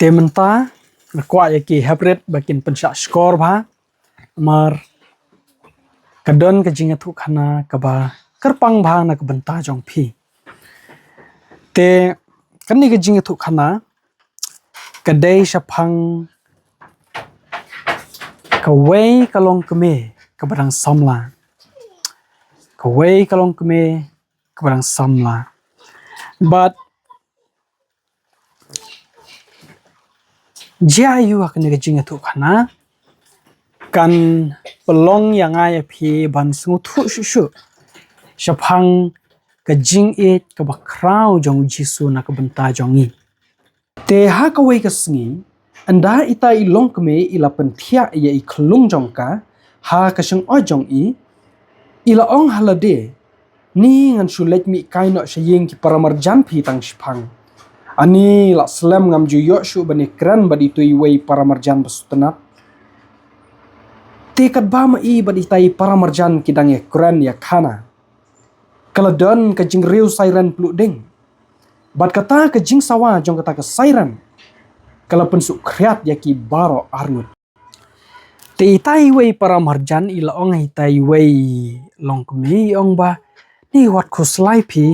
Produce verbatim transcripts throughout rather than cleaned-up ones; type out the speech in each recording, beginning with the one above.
Te mynta nga kwah ïa ki heprit ba kin pynshah shkor bha, namar ka don ka jingïathuhkhana kaba kyrpang bha na ka bynta jong phi. Te kane ka jingïathuhkhana ka dei shaphang kawei ka longkmie kaba dang samla. Kawei ka longkmie kaba dang samla. Bad jia ïa kane ka jingïathuhkhana kan pynlong ïa nga ïa phi ban sngewthuh shuh shuh shaphang ka jingïeit kaba khraw jong u Jisu na ka bynta jong ngi. Te ha kawei ka sngi, ynda ita i longkmie i la pynthiah ïa i khyllung jong ka ha ka shyngod jong i, i la ong ha lade, ni ngan shu leit mih kai noh sha ïing ki paramarjan phi tang shiphang. Ani la slem ngam ju ïoh shuh ban ïakren bad itu iwei paramarjan ba sngewtynnat. Te katba ma i bad ita i paramarjan ki dang ïakren ïakhana, ka la don ka jingriew siren pluh ding. Bad kata ka jingsawa jong kata ka siren ka la pynsuk khriat ïa ki baroh arngut. Te ita iwei paramarjan i la ong ita iwei longkmie i ong ba, ni wat khuslai phi,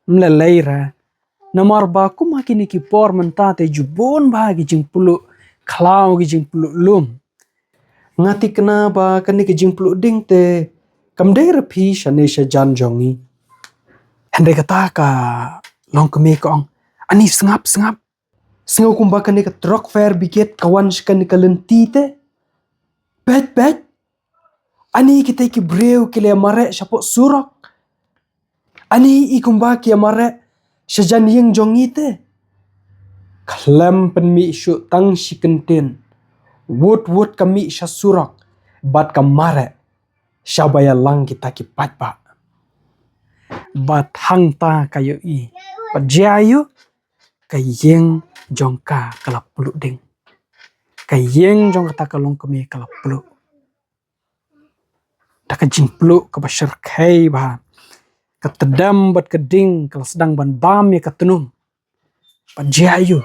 ym lei lei re. Namar ba kum ha kine ki por mynta te ju bun bha ki jingpluh khlaw, ki jingpluh lum. Nga thikna ba kane ka jingpluh ding te kam dei re phi shane shajan jong ngi. Hynrei kata ka longkmie ka ong, ani sngap sngap. Sngew kumba kane ka truck fire brigade ka wan sha kane ka lynti te. Peit peit. Ani kita ki briew ki la mareh shapoh surok. Ani i kumba ki mareh shajan ïing jong ngi te. Khlem pynmih shuh tang shi kyntien, wut wut ka mih sha surok bad ka mareh sha ba ïalang kita ki paidbah. Bad hangta ka ïohi ba jia ïa ka ïing jong ka ka la pluh ding. Ka ïing jong kata ka longkmie ka la pluh. Da ka jingpluh kaba shyrkhei bha, ka tdem bad ka ding ka la sdang ban bam ïa ka tnum. Ba jia ïa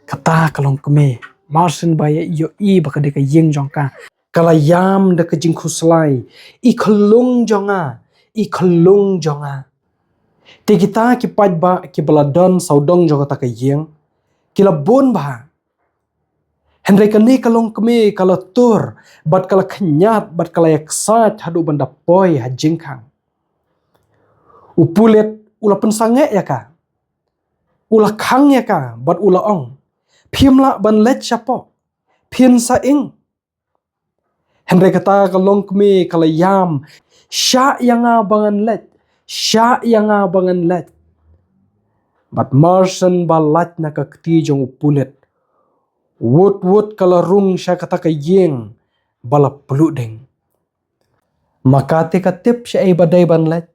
kata ka longkmie, mar shen ba ïa ïohi ba ka dei ka ïing jong ka, ka la ïam da ka jingkhuslai, i khyllung jong nga, i khyllung jong nga. Te kita ki paidbah kiba la don sawdong jong kata ka ïing ki la bun bha. Hynrei kane ka longkmie ka la tur bad ka la khñiat bad ka la ïaksaid haduh ban da poi ha jingkhang. U pulit u la pynsangeh ïa ka, u la khang ïa ka bad u la ong, phim lah ban leit shapoh, phin sa ing. Hynrei kata ka longkmie ka la ïam, shah ïa nga ba ngan leit, shah ïa nga ba ngan leit. Bad mar shen ba lait na ka kti jong u pulit, wut wut ka la rung sha kata ka ïing ba la pluh ding. Ma kata ka tip shaei ba dei ban leit.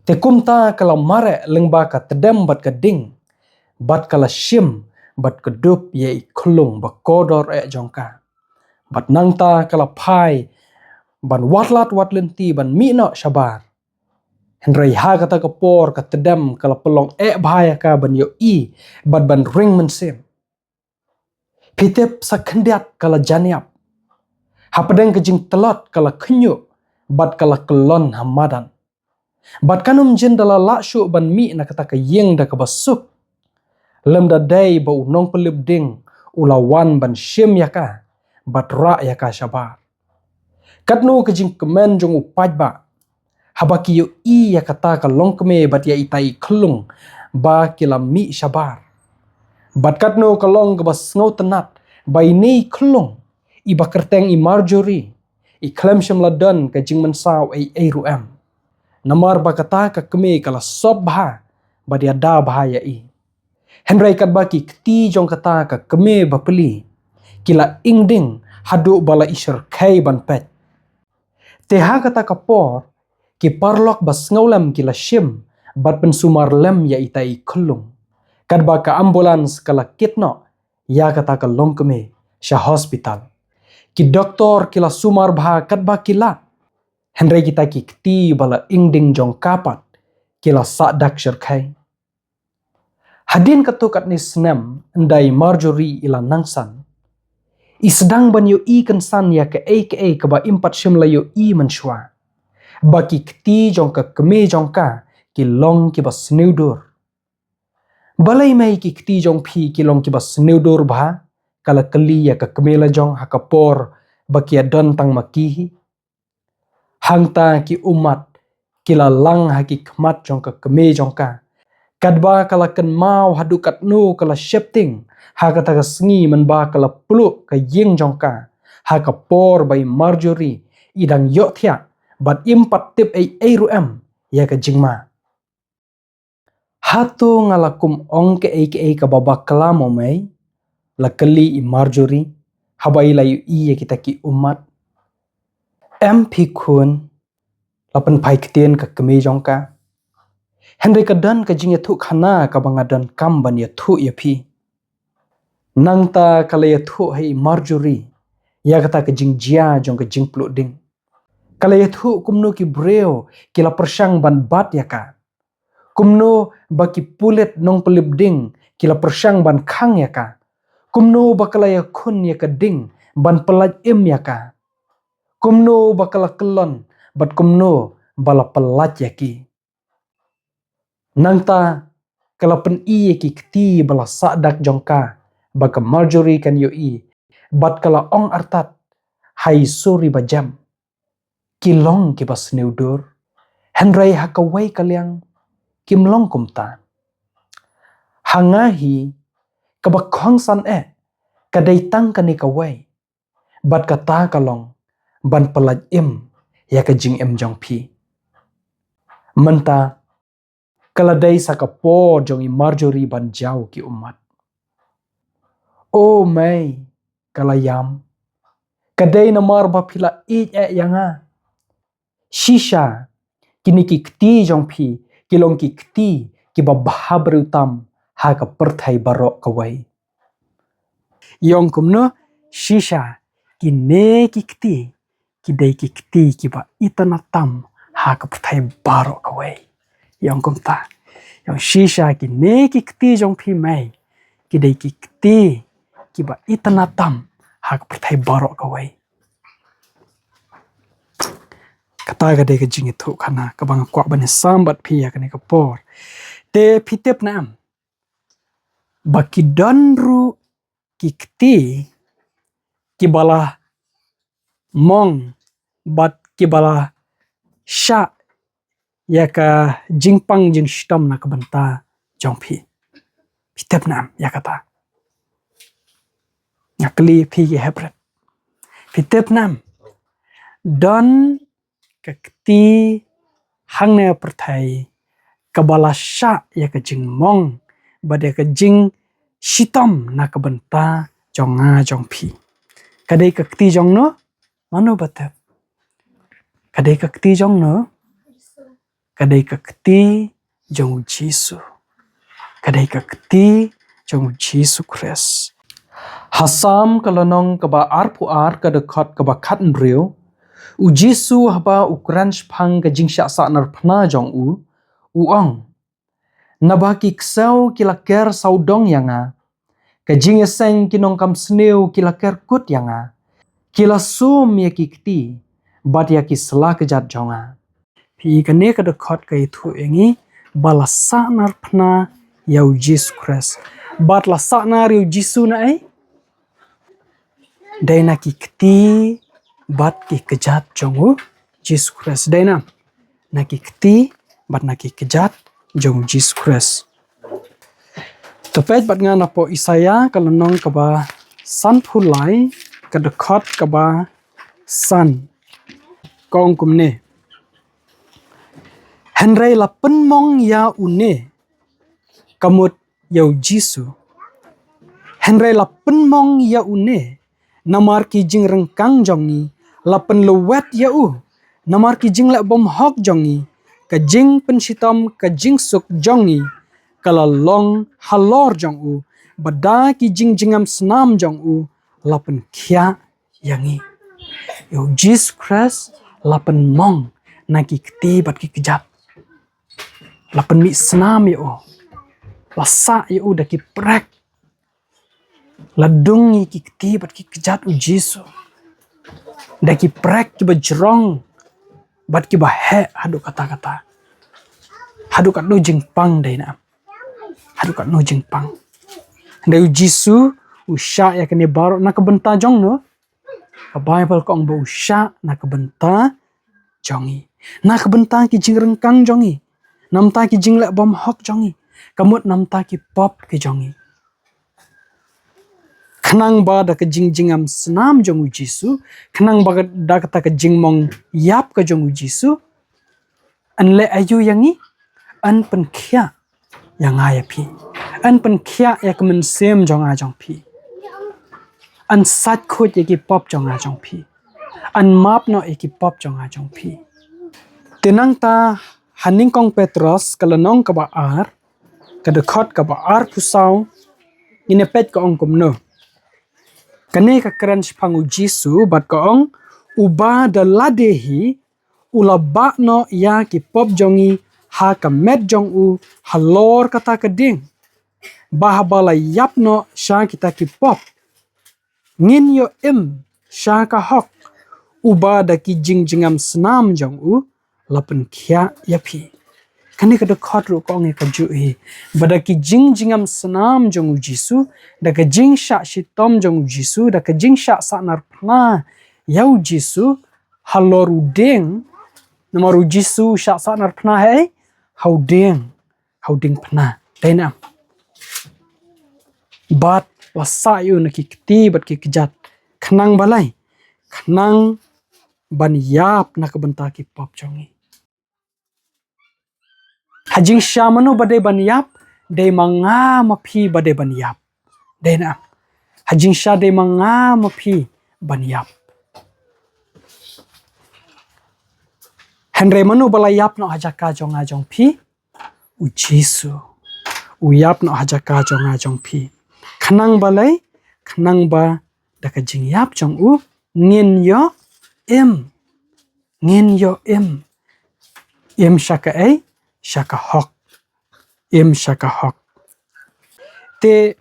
Te kumta ka la mareh lyngba ka tdem bad ka ding, bad ka la shim bad ka dup ïa i khyllung ba kordor eh jong ka. Bad nangta ka la phai ban wad lad wad lynti ban mih noh shabar. Hynrei ha kata ka por ka tdem ka la pynlong eh bha ïa ka ban ïohi bad ban ring mynsiem. Phi tip, sa khyndiat ka la jan ïap. Hapdeng ka jingtlot ka la khñiuh bad ka la kyllon ha madan. Bad kan ym jin da la lah shuh ban mih na kata ka ïing da kaba suk. Lymda dei ba u nongpynlip ding u la wan ban shim ïa ka bad rah ïa ka shabar. Katno ka jingkmen jong u paidbah haba ki ïohi ïa kata ka longkmie bad ïa ita i khyllung ba ki la mih shabar. Bad katno ka long kaba sngewtynnat ba ine i khyllung iba kyrteng i Marjorie, i khlem shym la don ka jingmynsaw ei ei ruh em. Namar ba kata ka kmie ka la sop bha bad ïada bha ïa i. Hynrei katba ki kti jong kata ka kmie bapli ki la ing ding haduh ba la i shyrkhei ban peit. Te ha kata ka por ki paralok ba sngewlem ki la shim bad pynsumar lem ïa ita i khyllung. Katba ka ambulance ka la kit noh ïa kata ka longkmie sha hospital. Ki doktor ki la sumar bha katba ki lah. Hynrei kita ki kti ba la ing ding jong ka pat ki la sah dak shyrkhei. Hadien katto katne snem, ynda i Marjorie i la nangsan, i sdang ban ïohi kynsan ïa kaei kaei kaba im pat shym la ïohi mynshuwa. Ba ki kti jong ka kmie jong ka ki long kiba sniew dur. Balei mei ki kti jong phi ki long kiba sniew dur bha? Ka la kylli ïa ka kmie la jong ha ka por ba ki ïa don tang ma ki hi. Hangta ki ummat ki la lang ha ki khmat jong ka kmie jong ka. Katba ka la kynmaw haduh katno ka la sheptieng ha kata ka sngi mynba ka la pluh ka ïing jong ka ha ka por ba i Marjorie i dang ïohthiah bad im pat tip ei ei ruh em ïa ka jingma. Hato nga la kum ong kaei kaei kaba bakla mo mei? La kylli i Marjorie haba i la ïohi ïa kita ki ummat. Em phi khun, la pynphai ktien ka kmie jong ka. Hynrei ka don ka jingïathuhkhana kaba nga donkam ban ïathuh ïa phi. Nangta ka la ïathuh ha i Marjorie ïa kata ka jingjia jong ka jingpluh ding. Ka la ïathuh kumno ki briew ki la pyrshang ban bat ïa ka. Kumno ba ki pulit nongpyllip ding ki la pyrshang ban khang ïa ka. Kumno ba ka la ïakhun ïa ka ding ban pyllait im ïa ka. Kumno ba ka la kyllon bad kumno ba la pyllait ïa ki. Nangta ka la pyni ïa ki kti ba la sah dak jong ka ba ka Marjorie kan ïohi bad ka la ong artat ha i suri ba jem. Ki long kiba sniew dur. Hynrei ha kawei ka liang kim long kumta. Ha nga hi kaba kongsan eh ka dei tang kane kawei. Bad kata ka long ban pyllait im ïa ka jingim jong phi. Mynta ka la dei sa ka por jong i Marjorie ban jaw ki ummat. O mei, ka la ïam. Ka dei namar ba phi la ïeit eh ïa nga. Shisha kine ki kti jong phi ki long ki kti kiba bha briew tam ha ka pyrthei baroh kawei. Ïong kumno, shisha kine ki kti ki dei ki kti kiba itynnad tam ha ka pyrthei baroh kawei. Ïong kumta, ïong shisha kine ki kti jong phi mei ki dei ki kti kiba itynnad tam ha ka pyrthei baroh kawei. Kata ka dei ka jingïathuhkhana kaba nga kwah ban ïasam bad phi ïa kane ka por. Te phi tip ne em ba ki don ruh ki kti kiba la mong bad kiba la shah ïa ka jingpang jingshitom na ka bynta jong phi. Phi tip ne em ïa kata? Nga kylli phi ki heprit. Phi tip ne em? Don ka kti hangne pyrthei kaba la shah ïa ka jingmong bad ïa ka jingshitom na ka bynta jong nga jong phi. Ka dei ka kti jong no? Mano ba tip? Ka dei ka kti jong no? Ka dei ka kti jong u Jisu. Ka dei ka kti jong u Jisu Khrist. Ha Salm ka lynnong kaba arphew ar ka dkhot kaba khathynriew, u Jisu haba u kren shaphang ka jingshah sahnarphna jong u, u ong, naba ki ksew ki la ker sawdong ïa nga, ka jingïaseng ki nongkam sniew ki la ker kut ïa nga, ki la sum ïa ki kti bad ïa ki sla kjat jong nga. Phi, kane ka dkhot ka ïathuh ïa ngi ba la sahnarphna ïa u Jisu Khrist. Bad la sahnar ïa u Jisu na ei? Dei na ki kti bad ki kjat jong u Jisu Khrist. Dei na, na ki kti bad na ki kjat jong u Jisu Khrist. To peit bad nga napoh Isaïah ka lynnong kaba sanphew lai ka dkhot kaba san. Ka ong kumne. Hynrei la pynmong ïa une, ka mut ïa u Jisu. Hynrei la pynmong ïa une namar ki jingryngkang jong ngi, la pynlwet ïa u namar ki jingleh bymhok jong ngi, ka jingpynshitom ka jingsuk jong ngi ka la long halor jong u, bad da ki jingjngem snam jong u la pynkhiah ïa ngi. Ïa u Jisu Khrist la pynmong na ki kti bad ki kjat. La pynmih snam ïa u. La sah ïa u da ki prek. La dung ïa ki kti bad ki kjat u Jisu da ki prek kiba jrong bad kiba heh haduh katta katta. Haduh katno jingpang dei na. Haduh katno jingpang. Dei u Jisu u shah ïa kane baroh na ka bynta jong no. Ka Baibl ka ong ba u shah na ka bynta jong ngi. Na ka bynta ki jingryngkang jong ngi. Namar ki jingleh bymhok jong ngi. Ka mut namar ki pop ki jong ngi. Khnang ba da ka jingjngem snam jong u Jisu, khnang ba da kata ka jingmong ïap ka jong u Jisu, yn leh aïu ïa ngi? Yn pynkhiah ïa nga ïa phi. Yn pynkhiah ïa ka mynsiem jong nga jong phi. Yn sait khuid ïa ki pop jong nga jong phi. Yn map noh ïa ki pop jong nga jong phi. Te nangta ha nyngkong Petros ka lynnong kaba ar, ka dkhot kaba arphew saw, ngin ïa peit ka ong kumno. Kane ka kren shaphang u Jisu bad ka ong, uba da lade hi u la bah noh ïa ki pop jong ngi ha ka met jong u halor kata ka dieng. Ba haba la ïap noh sha kita ki pop, ngin ïoh im sha ka hok, uba da ki jingjngem snam jong u la pynkhiah ïa phi. Kane ka dkhot ruh ka ong ïa kajuh hi. Ba da ki jingjngem snam jong u Jisu, da ka jingshah shitom jong u Jisu, da ka jingshah sahnarphna ïa u Jisu halor u dieng. Namar u Jisu u shah sahnarphna ha ei? Ha u dieng. Ha u diengphna. Dei na. Bad la sah ïa u na ki kti bad ki kjat. Khnang balei? Khnang ban ïap na ka bynta ki pop jong ngi. Ha jingshisha mano ba dei ban ïap? Dei ma nga ma phi ba dei ban ïap. Dei na. Ha jingshisha dei ma nga ma phi ban ïap. Hynrei mano ba la ïap noh ha jaka jong nga jong phi? U Jisu. U ïap noh ha jaka jong nga jong phi. Khnang balei? Khnang ba da ka jingïap jong u ngin ïoh im. Ngin ïoh im. Im sha ka ei? Sha ka hok. Im sha ka hok. Te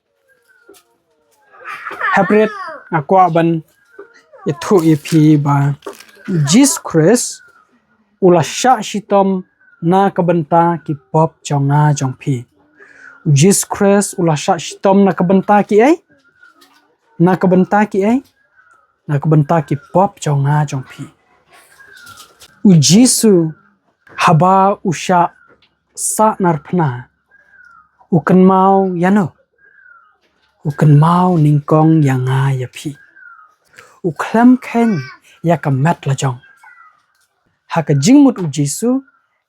hapdeng nga kwah ban ïathuh ïa phi ba u Jisu Khrist u la shah shitom na ka bynta ki pop jong nga jong phi. U Jisu Khrist u la shah shitom na ka bynta ki ei? Na ka bynta ki ei? Na ka bynta ki pop jong nga jong phi. U Jisu haba u shah sahnarphna, u kynmaw ïa no? U kynmaw nyngkong ïa nga ïa phi. U khlem kheiñ ïa ka met la jong. Ha ka jingmut u Jisu,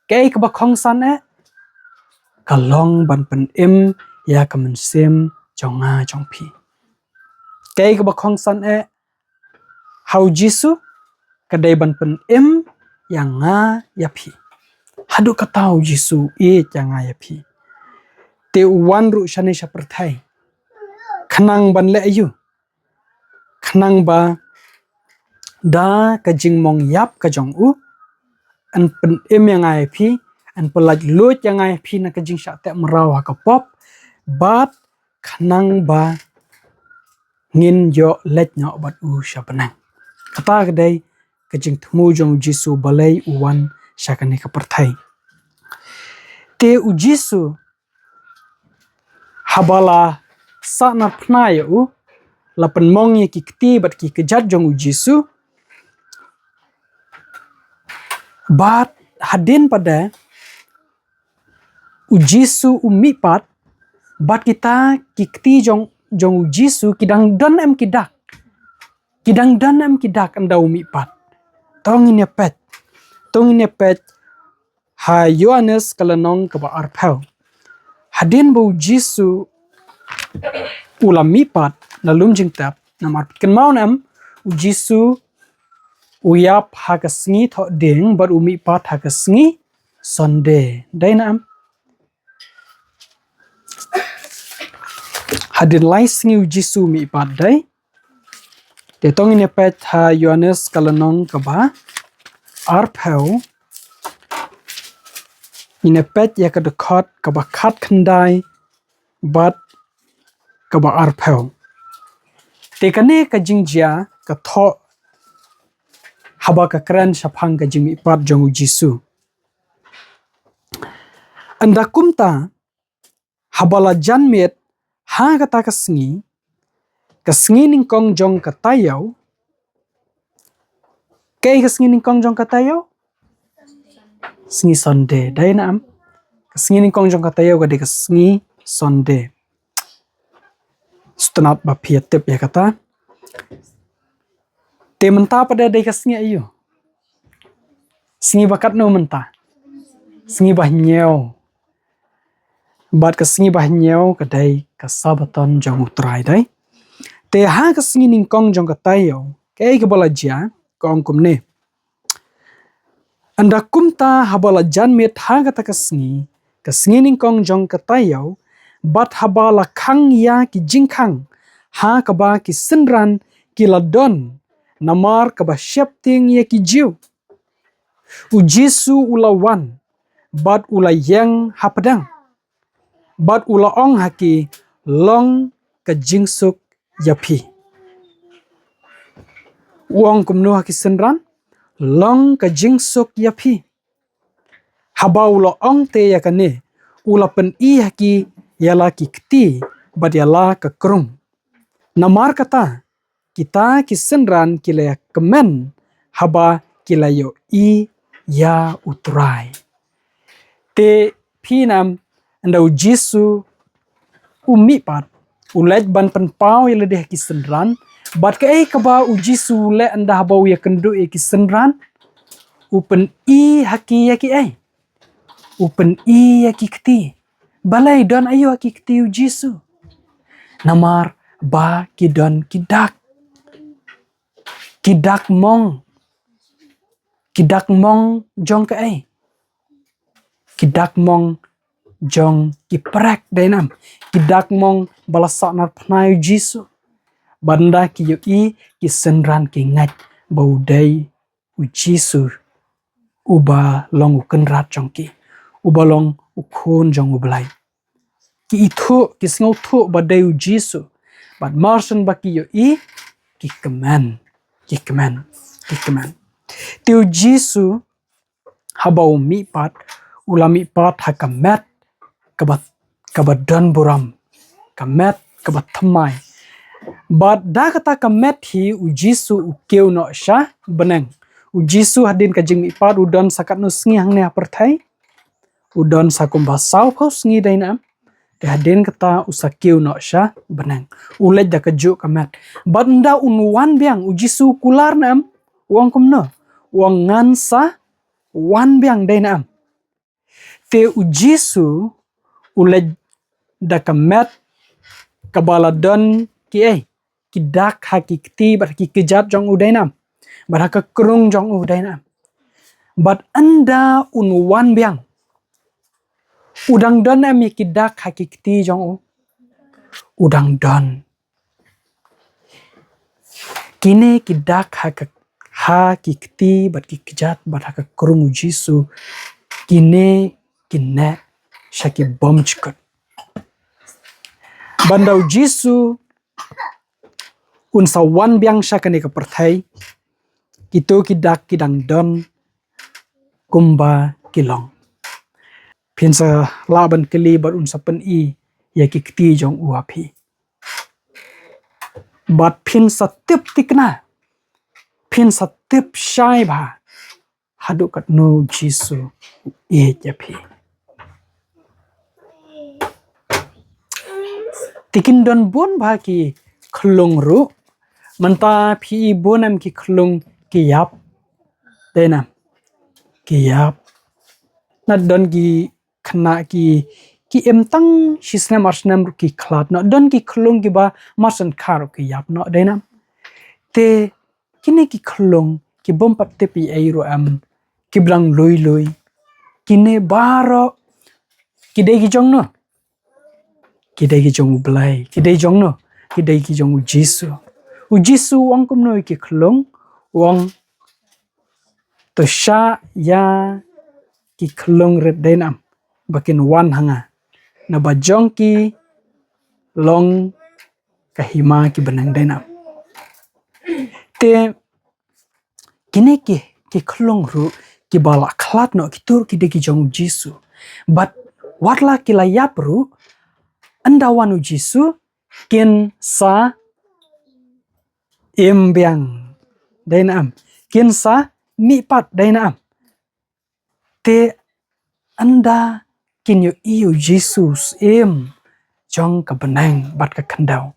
kaei kaba kongsan eh? Ka long ban pynim ïa ka mynsiem jong nga jong phi. Kaei kaba kongsan eh ha u Jisu? Ka dei ban pynim ïa nga ïa phi. Haduh katta u Jisu u ïeit ïa nga ïa phi. Te u wan ruh shane sha pyrthei. Khnang ban leh aïu? Khnang ba da ka jingmong ïap ka jong u, yn pynim ïa nga ïa phi, yn pyllait luid ïa nga ïa phi na ka jingshah teh mraw ha ka pop, bad khnang ba ngin ïoh leit noh bad u sha bneng. Kata ka dei ka jingthmu jong u Jisu balei u wan sha kane ka pyrthei. Te u Jisu haba la sahnarphna ïa u, la pynmong ïa ki kti bad ki kjat jong u Jisu. Bad hadien pat de u Jisu u mihpat, bad kita ki kti jong, jong u Jisu ki dang don em ki dak? Ki dang don em ki dak ynda u mihpat? To ngin ïa peit. To ngin ïa peit ha Ïoannis ka lynnong kaba arphew. Hadien ba u Jisu u la mihpat na lum jingtep, namar kynmaw ne em, u Jisu u ïap ha ka sngi Thohdieng bad u mihpat ha ka sngi Sunday. Dei ne em? Hadien lai sngi u Jisu u mihpat dei. Te to ngin ïa peit ha Ïoannis ka lynnong kaba arphew. Ngin ïa peit ïa ka dkhot kaba khatkhyndai bad kaba arphew. Te kane ka jingjia ka thoh haba ka kren shaphang ka jingmihpat jong u Jisu. Ynda kumta, haba la jan miet ha kata ka sngi, ka sngi nyngkong jong ka taïew. Kaei ka sngi nyngkong jong ka taïew? Sngi Sunday, dei ne em? Ka sngi nyngkong jong ka taïew ka dei ka sngi Sunday. Sngewtynnat ba phi ïa tip ïa kata. Te mynta pat dei ka sngi aïu? Sngi ba katno mynta? Sngi ba hynñiew. Bad ka sngi ba hynñiew ka dei ka Sabbaton jong u Trai, dei. Te ha ka sngi nyngkong jong ka taïew, kaei kaba la jia? Ka ong kumne. Ynda kumta, haba la jan miet ha kata ka sngi, ka sngi nyngkong jong ka taïew, bad haba la khang ïa ki jingkhang ha kaba ki synran ki la don, namar kaba sheptieng ïa ki Jiw, u Jisu u la wan, bad u la ïeng hapdeng, bad u la ong ha ki, "Long ka jingsuk ïa phi." U ong kumno ha ki synran? "Long ka jingsuk ïa phi." Haba u la ong te ïa kane, u la pyni ha ki ïa la ki kti bad ïa la ka krung. Namar kata, kita ki synran ki la ïa kmen haba ki la ïohi ïa u Trai. Te phi nam, ynda u Jisu u mihpat, u leit ban pynpaw ïa lade ha ki synran, bad kaei kaba u Jisu u leh ynda haba u ïakynduh ïa ki synran? U pyni ha ki ïa kiei? U pyni ïa ki kti. Balei, don aïu ha ki kti u Jisu? Namar ba ki don ki dak. Ki dak mong. Ki dak mong jong kaei? Ki dak mong jong ki prek, dei nam? Ki dak mong ba la sahnarphna ïa u Jisu. Bad ynda ki ïohi, ki synran ki ngeit ba u dei u Jisu, uba long u Kynrad jong ki, uba long u Khun jong u Blei. Ki ithuh, ki sngewthuh ba dei u Jisu. Bad mar shen ba ki ïohi, ki kmen, ki kmen, ki kmen. Te u Jisu, haba u mihpat, u la mihpat ha ka met kaba, kaba don burom, ka met kaba thymmai. Bad da kata ka met hi u Jisu u kiew noh sha bneng. U Jisu hadien ka jingmihpat u don sa katno sngi hangne ha pyrthei? U don sa kumba sawphew sngi, dei nam? Te hadien kata u sa kiew noh sha bneng. U leit da kajuh ka met. Bad ynda un wan biang, u Jisu u kular nam? U ong kumno? U ong, "Ngan sa wan biang," dei nam? Te u Jisu u leit da ka met kaba la don kiei? Ki dak ha ki kti bad ha ki kjat jong u, dei nam? Bad ha ka krung jong u, dei nam? Bad ynda un wan biang, u dang don em ïa ki dak ha ki kti jong u? U dang don. Kine ki dak ha ka, ha ki kti bad ki kjat bad ha ka krung u Jisu, kine ki neh sha ki bymjukut. Bad ynda u Jisu un sa wan biang sha kane ka pyrthei, kito ki dak ki dang don kumba ki long. Phin sa lah ban kylli bad un sa pyni ïa ki kti jong u ha phi. Bad phin sa tip thikna, phin sa tip shai bha haduh katno u Jisu u ïeit ïa phi. Te kin don bun bha ki khyllung ruh. Mynta phi i bun em ki khyllung ki ïap? Dei nam? Ki ïap. Na don ki khynnah ki, ki im tang shi snem ar snem ruh ki khlad noh. Don ki khyllung kiba mar shen kha ruh ki ïap noh, dei nam? Te kine ki khyllung ki bym pat tip ei ei ruh em, ki blang lui lui. Kine baroh ki dei ki jong no? Ki dei ki jong u Blei. Ki dei jong no? Ki dei ki jong u Jisu. U Jisu u ong kumno ïa ki khyllung? U ong, "To shah ïa ki khyllung rit," dei nam, "ba kin wan ha nga. Naba jong ki long ka hima ki bneng, dei na. Te kine ki, ki khlong ruh kiba la khlad noh, kito ruh ki dei ki jong u Jisu. Bad wat la ki la ïap ruh, ynda wan u Jisu kin sa im biang, dei na, kin sa mih pat, dei na. Te ynda kin ïohi ïa u Jisu, Syiem jong ka bneng bad ka khyndew,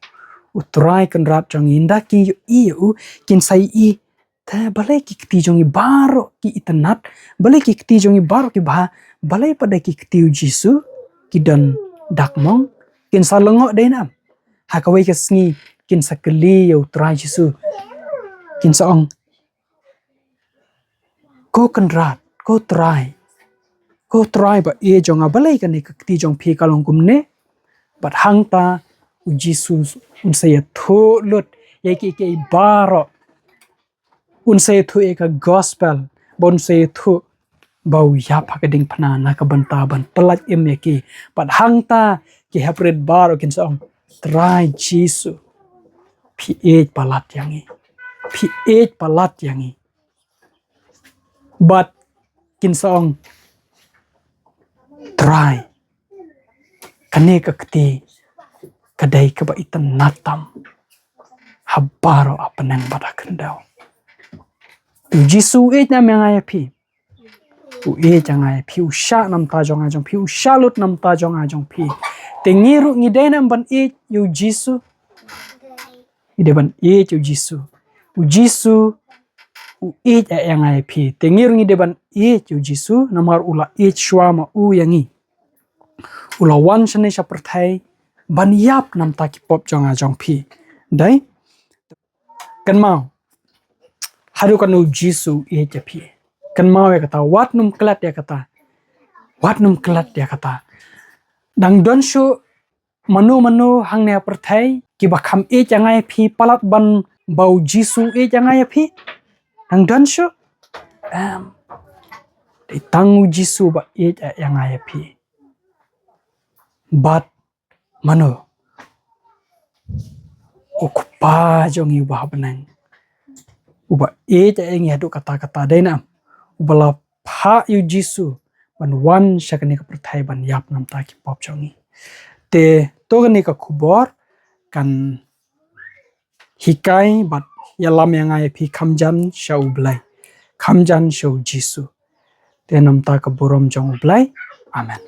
U Trai Kynrad jong ngi, ynda kin ïohi ïa u, kin sa ïohi, te balei ki kti jong ngi baroh ki itynnad, balei ki kti jong ngi baroh ki bha, balei pat da ki kti u Jisu ki don dak mong? Kin sa lyngngoh, dei na. Ha kawei ka sngi kin sa kylli ïa U Trai Jisu, kin sa ong, "Ko Kynrad, ko Trai, ko Trai ba ïeit jong nga, balei kane ka kti jong phi ka long kumne?" Bad hangta u Jisu un sa ïathuh lut ïa ki, ki baroh. Un sa ïathuh ïa ka gospel, ba un sa ïathuh ba u ïap ha ka diengphna na ka bynta ban pyllait im ïa ki. Bad hangta ki heprit baroh kin sa ong, "Trai Jisu, phi ïeit palat ïa ngi. Phi ïeit palat ïa ngi." Bad kin sa ong, "Trai, kane ka kti ka dei kaba itynnad tam ha baroh ha bneng bad ha khyndew." U Jisu u ïeit ne em ïa nga ïa phi? U ïeit ïa nga ïa phi, u shah na bynta jong nga jong phi, u shah lut na bynta jong nga jong phi. Te ngi ruh ngi dei ne em ban ïeit ïa u Jisu? Ngi dei ban ïeit ïa u Jisu. U Jisu u ïeit ïa nga ïa phi. Te ngi ruh ngi dei ban ïeit ïa u Jisu, namar u la ïeit shuwa ma u ïa ngi. U la wan shane sha pyrthei ban ïap na bynta ki pop jong nga jong phi. Dei? Kynmaw, haduh katno u Jisu u ïeit ïa phi. Kynmaw ïa kata, wat nym klet ïa kata. Wat nym klet ïa kata. Dang don shuh mano mano hangne ha pyrthei kiba kham ïeit ïa nga ïa phi palat ban ba u Jisu u ïeit ïa nga ïa phi? Dang don shuh? Em. Dei tang u Jisu ba ïeit ïa nga ïa phi. Bad mano? U Kpa jong ngi uba ha bneng, uba ïeit ïa ngi haduh katta katta, dei ne em? Uba la phah ïa u Jisu ban wan sha kane ka pyrthei ban ïap na bynta ki pop jong ngi. Te to kane ka khubor kan hikai bad ïalam ïa nga ïa phi kham jan sha U Blei, kham jan sha u Jisu. Te na bynta ka burom jong U Blei. Amen.